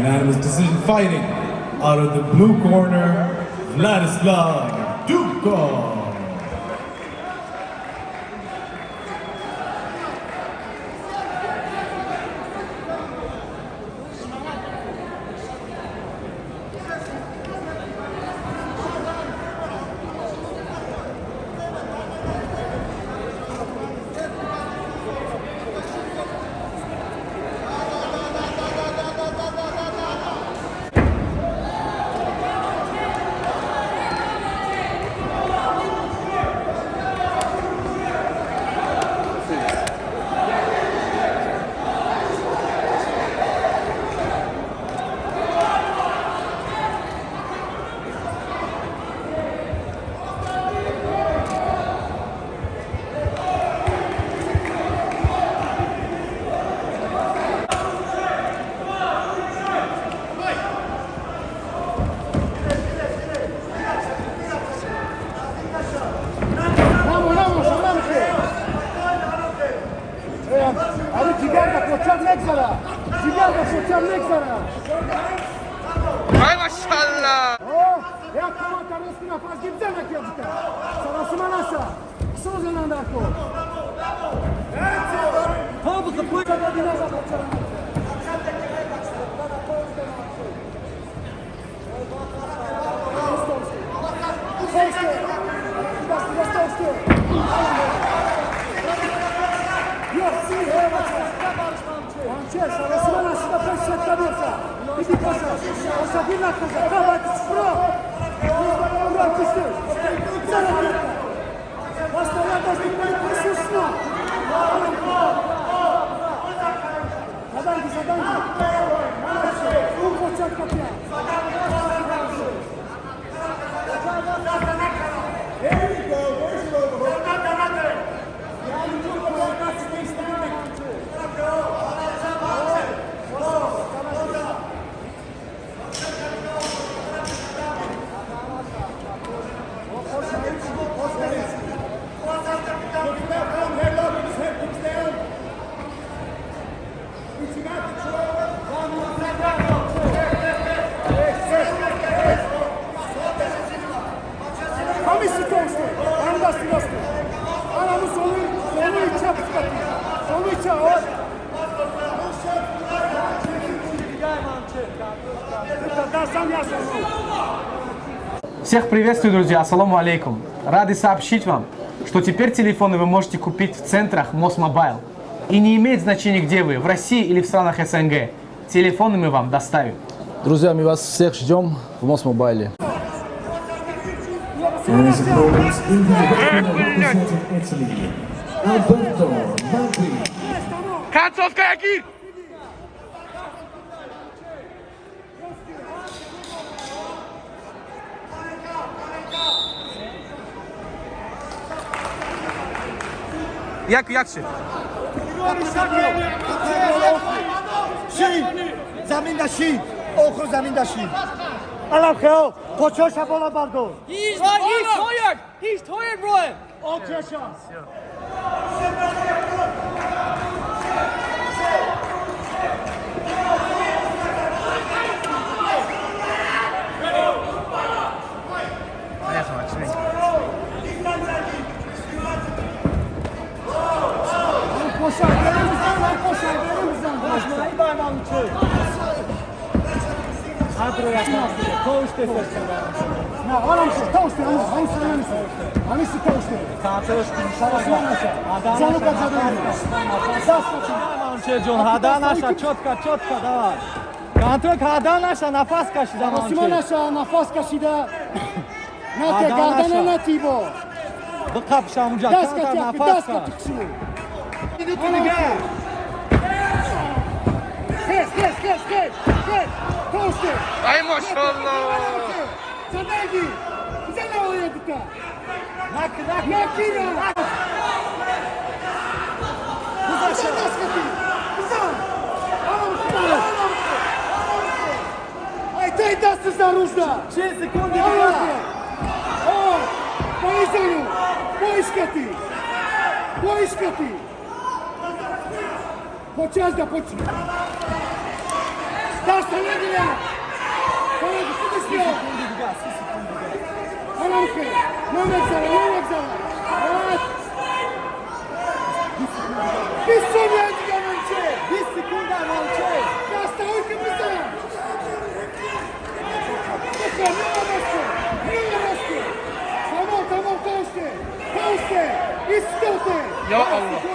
Unanimous decision, fighting out of the blue corner, Vladislav Dubkov. Ай, машалла! Всех приветствую, друзья! Ассаламу алейкум! Рады сообщить вам, что теперь телефоны вы можете купить в центрах Мосмобайл. И не имеет значения, где вы, в России или в странах СНГ. Телефоны мы вам доставим. Друзья, мы вас всех ждем в Мосмобайле. And his opponent in the red corner representing Italy, Alberto Magri. Концовка, Якир! Як, якши? Замин даши, охо замин даши. Алам хео, кочоша бола бардор. He's tired. He's tired, bro. Океша. Хаданаша, чётко, чётко, давай. Контроль хаданаша, нафас кашида. Осимонаша нафас кашида. Нате гардана натибо. Бқапша унҷа, Даст камтар кати, нафас даст каш. кати хшу. Хес, хес, хес, хес, хес. Тоште. Ай, машалла! Задаги. Зана оядта. Накина. Даст кати. Зан. Ай, тай даст за рузда. 6 секунди. О, поизану. Поискати. Поискати. Почаш да почне. Даста нагирад. Худаш биё. Ана хел. Намегзара, намегзара. Рад. 20 сония дига монче. 20 секунда молчи. Дастаҳое ки бизан. Бихе, меорасте. Меорасте. Тамом, тамом, тосте. Тосте. Истоте. Я Аллоҳ.